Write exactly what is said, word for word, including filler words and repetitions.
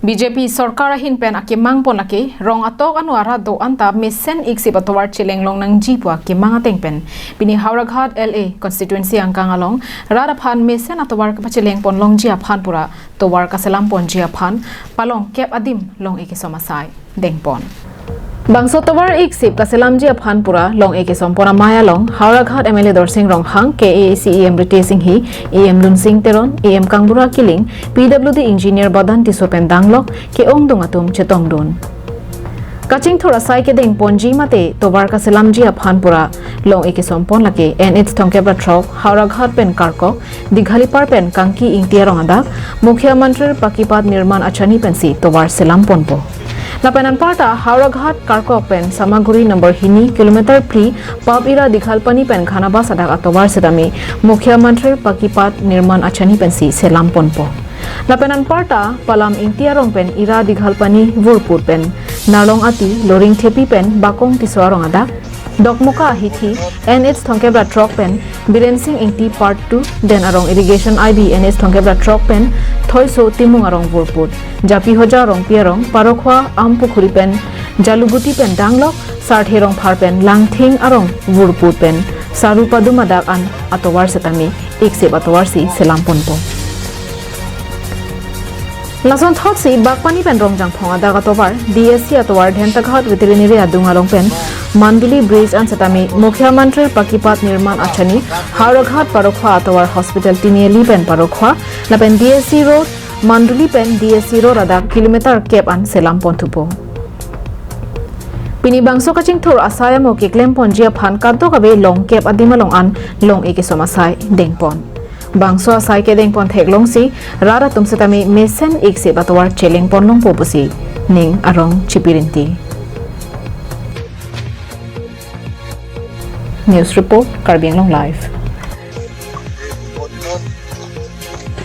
B J P sorkar ahin pen akemang pon lake rong atok anu arat do-an ta mesen iksip atovar cheleng long nangji pu akemang ateng pen pini Howraghat L A constituency angkang along rat aphan mesen atovar kepacheleng pon longji aphan pura tovar kaselam ponji aphan palong kep adim long-e kesom asai dengpon. Bangso tovar iksip kaselamji aphan pura long-e kesom pon amei along Howraghat M L A Dorsing Ronghang, K A A C E M Ritesh Enghi, E M Lunsing Teron, E M Kangbura Killing, P W D engineer Badan Tisso pen danglok ke-ongdung atum chetongdun. Kachingthur asai kedeng ponji mate tovar kaselamji aphan pura long-e kesom pon lake N H thomkep ra throk Howraghat pen Karkok Dighalipar pen Kangki Ingti arong adak Mukhyamantri Pakipat Nirman Achani pensi tovar selam ponpo. Lapen anparta Howraghat Karkok pen Samaguri number hini kilometer phli Pap Ira Dighalpani pen Khanabas adak atovar setame Mukhyamantri Pakipat Nirman Achani pensi selam ponpo. Lapen anparta Palam Ingti arong pen Ira Dighalpani Vurput pen Narlong Ati Loring Thepi pen Bakong Tisso arong adak Dokmoka ahithi N H thomkep ra throk pen Biren Sing Ingti part two, Den Arong irrigation I B N H thomkep ra throk pen Thoiso Timung arong Vurput, Japi Hoja Rongpi arong Parokhwa Ampukhuri pen Jaluguti pen danglok Sarthe Rongphar pen Langthing arong Vurput pen Saru Padum adak an atovar setame iksip atovar si selam ponpo. Lason thotsi Bakpani pen Rongjangphong adak atovar, D S C atovar Dhentaghat Veterinary adung along pen Manduli Bridge an setame Mukhyamantri Pakipat Nirman Achani Howraghat Parokhwa atovar Hospital Tiniali pen Parokhwa, lapen D S C Road, Manduli pen D S C Road adak kilometer kep an selam ponthupo. Pini bangso kachingthur asai amo keklem ponji aphan kadokave long kep adim along an long-e kesom asai dengpon. Bangso asai kedengpon theklongsi rat atum setame mesen iksip atovar cheleng pon longpo pusi ning arong chipirinti. News report, Karbi Anglong Live.